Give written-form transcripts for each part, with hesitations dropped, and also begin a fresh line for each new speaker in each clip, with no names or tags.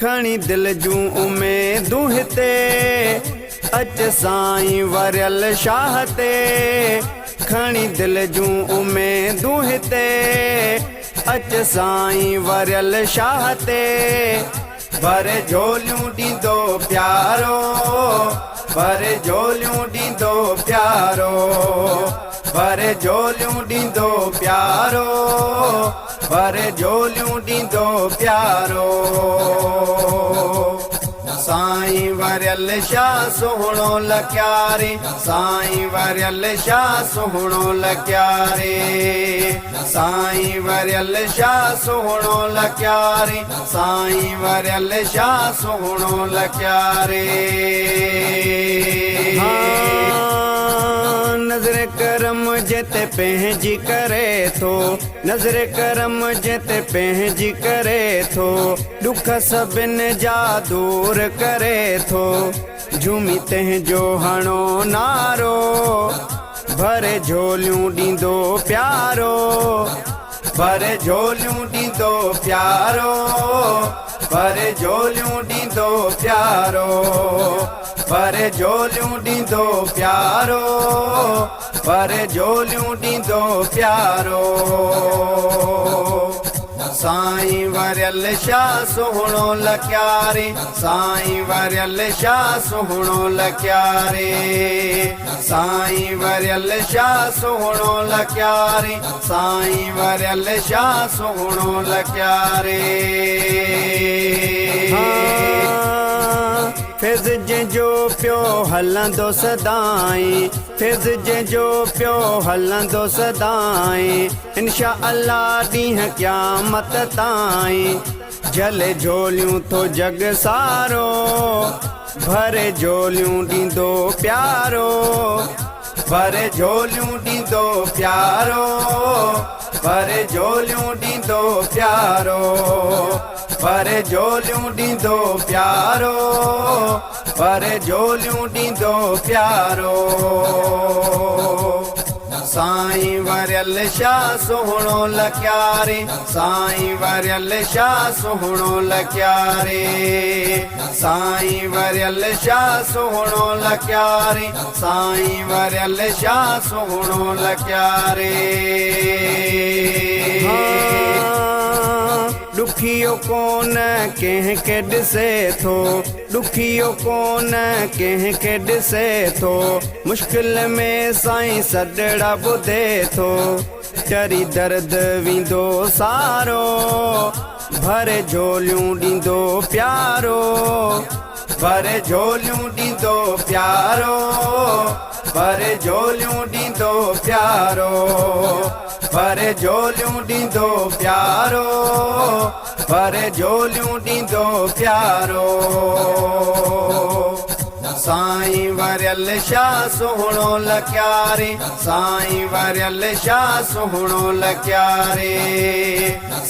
کڻي دل جون اميدون هتي اچ سائين وريل شاهه تي کڻي دل جون اميدون هتي اچ سائين وريل شاهه تي ڀر جهوليون ڏيندو پيارو ڀر جهوليون ڏيندو پيارو ڀر جهوليون ڏيندو پيارو ڀر جهوليون ڏيندو پيارو. سائين وريل شاهه سهڻو لڪياري سائين وريل شاهه سهڻو لڪياري سائين وريل شاهه سهڻو لڪياري سائين وريل شاهه سهڻو لڪياري. ها نظر ڪرم جنهن تي پنهنجي ڪري ٿو. نظر ڪرم جنهن تي پنهنجي ڪري ٿو، ڏک سڀن جا دور ڪري ٿو. جهومي تنهن جو هڻو نعرو، ڀري جهوليون ڏيندو پيارو. ڀري جهوليون ڏيندو پيارو، ڀري جهوليون ڏيندو پيارو. ڀري جهوليون ڏيندو پيارو. پر جهوليون ڏيندو پيارو. سائين وريل شاهه سهڻو لڪياري سائين وريل شاهه سهڻو لڪياري سائين وريل شاهه سهڻو لڪياري سائين وريل شاهه سهڻو لڪياري. فيض جنهن جو پيو هلندو سدائين فيض جنهن جو پيو هلندو سدائين انشاء الله ڏينهن قيامت تائين جهلي جهوليون ٿو جڳ سارو ڀري جهوليون ڏيندو پيارو ڀري جهوليون ڏيندو پيارو ڀري جهوليون ڏيندو پيارو ڀري جهوليون ڏيندو پيارو ڀري جهوليون ڏيندو پيارو. سائين وريل شاهه سهڻو لڪياري سائين وريل شاهه سهڻو لڪياري سائين وريل شاهه سهڻو لڪياري سائين وريل شاهه سهڻو لڪياري. ڏکيو ڪونه ڪنهن کي ڏسي ٿو ڏکيو ڪونه ڪنهن کي ڏسي ٿو مشڪل ۾ سائين سڏڙا ٻڌي ٿو چري درد ويندو سارو ڀري جهوليون ڏيندو پيارو ڀري جهوليون ڏيندو پيارو ڀري جهوليون ڏيندو پيارو ڀري جهوليون ڏيندو پيارو ڀري جهوليون ڏيندو پيارو. سائين وريل شاهه سهڻو لڪياري سائين وريل شاهه سهڻو لڪياري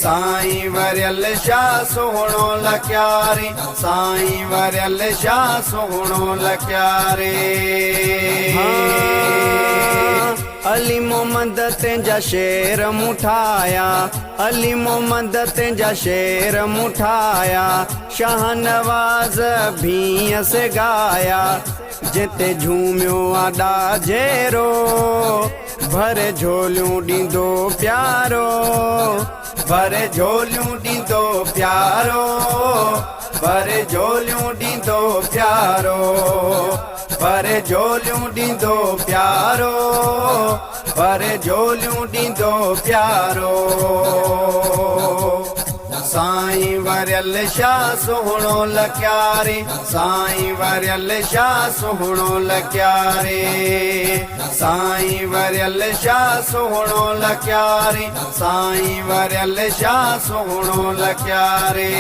سائين وريل شاهه سهڻو لڪياري سائين وريل شاهه سهڻو لڪياري. علي محمد تنهنجا شعر مون ٺاهيا علي محمد تنهنجا شعر مون ٺاهيا شاهنواز ڀينء سي ڳايا جنهن تي جهوميو آ ڏاجهيرو ڀري جهوليون ڏيندو پيارو ڀري جهوليون ڏيندو پيارو ڀري جهوليون ڏيندو پيارو ڀري جهوليون ڏيندو پيارو ڀري جهوليون ڏيندو پيارو. سائين وريل شاهه سهڻو لڪياري سائين وريل شاهه سهڻو لڪياري سائين وريل شاهه سهڻو لڪياري سائين وريل شاهه سهڻو لڪياري.